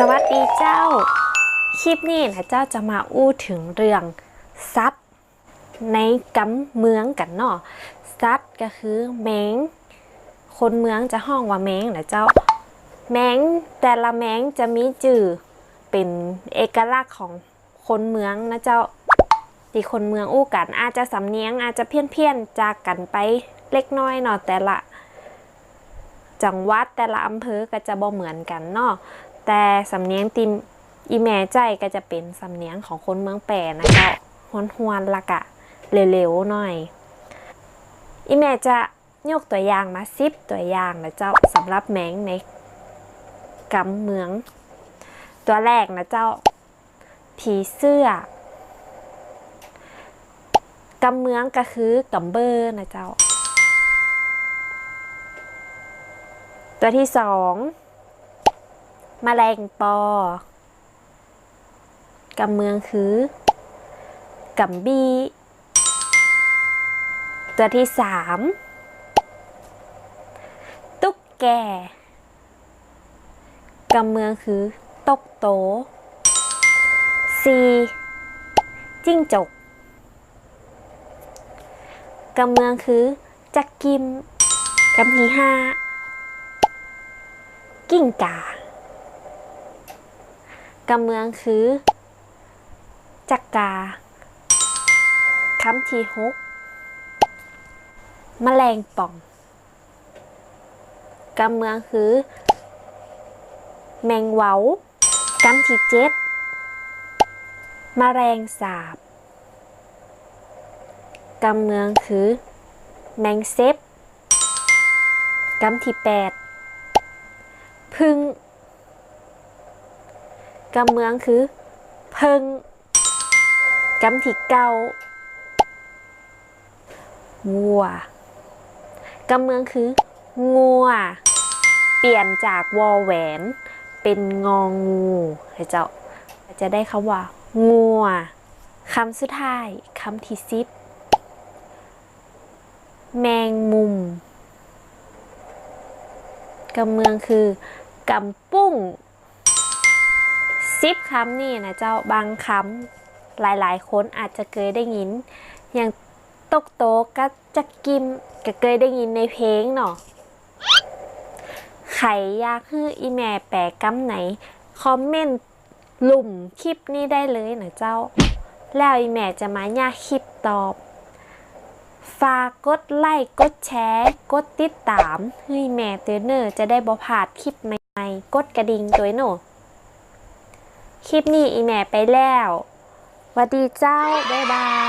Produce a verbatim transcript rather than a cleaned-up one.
สวัสดีเจ้า คลิปนี้นะเจ้าจะมาอู้เถิงเรื่องสัตว์ในกำเมืองกั๋นเนาะ สัตว์ก็คือแมง คนเมืองจะฮ้องว่าแมงนะเจ้า แมงแต่ละแมงจะมีจื้อเป๋นเอกลักษณ์ของคนเมืองนะเจ้า ตี้คนเมืองอู้กั๋น อาจจะสำเนียงอาจจะเพี้ยนๆ จากกั๋นไปเล็กน้อยเนาะ แต่ละ จังหวัดแต่ละอำเภอก็จะบ่เหมือนกั๋นเนาะ แต่สำเนียงตี้อี่แม่ใจ๊ก็จะเป๋นสำเนียงของคนเมืองแป้นะเจ้า ฮ้วนๆ ละก็เหลวๆ หน่อย อี่แม่จะยกตั๋วอย่างมาสิบตั๋วอย่างนะเจ้า สำหรับแมงในกำเมือง ตั๋วแรกนะเจ้า ผีเสื้อ กำเมืองก็คือกำเบ้อนะเจ้า ตั๋วตี้สอง แมลงปอ กำเมืองคือกำบี้ ตั๋วตี้สาม ตุ๊กแก กำเมืองคือตกโต สี่ จิ้งจก กำเมืองคือจักกิ่ม กำตี้ห้า กิ้งก่า กำเมืองคือจักกา กำตี้หก แมลงป่อง กำเมืองคือแมงเว้า กำตี้เจ็ด แมลงสาบ กำเมืองคือแมงเซ็บ กำตี้แปด ผึ้ง กำเมืองคือเผิ้ง กำตี้เก้า วัว กำเมืองคืองัว เปลี่ยนจากวอแหวนเป๋นงองูนะเจ้า จะได้กำว่างัว กำสุดท้าย กำตี้สิบ แมงมุม กำเมืองคือกำปุ้ง สิบกำนี้นะเจ้า บางกำหลายๆ คนอาจจะเกยได้ยิน อย่างตกโตกับจักกิ่ม ก็เกยได้ยินในเพลงเนาะ ใผอยากหื้ออี่แม่แปลกำไหน คอมเมนต์ลุ่มคลิปนี้ได้เลยนะเจ้า แล้วอี่แม่จะมาเยียะคลิปตอบ ฝากกดไลก์ กดแชร์ กดติดต๋ามหื้ออี่แม่ตวยเน่อ จะได้บ่พลาดคลิปใหม่ๆ กดกระดิ่งตวยเน่อ คลิปนี้อี่แม่ไปแล้ว หวัดดีเจ้า บ๊ายบาย